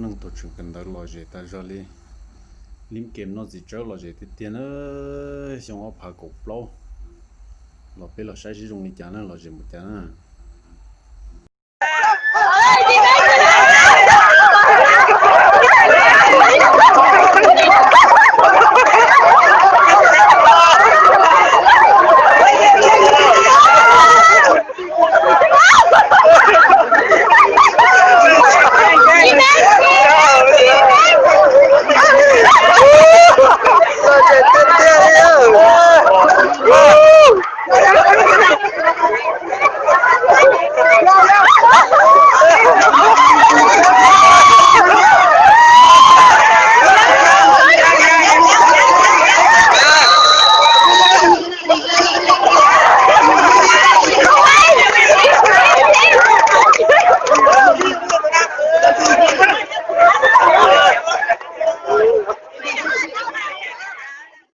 Neeg tuag tshwm kawm ntawv lom zem tas zog li. Lim kem noj txiv tsawb lom zem tiag tiag na. Xyoo ob phav kaum plaub los peb los saib seb zoo li cas na, lom zem mus cas na.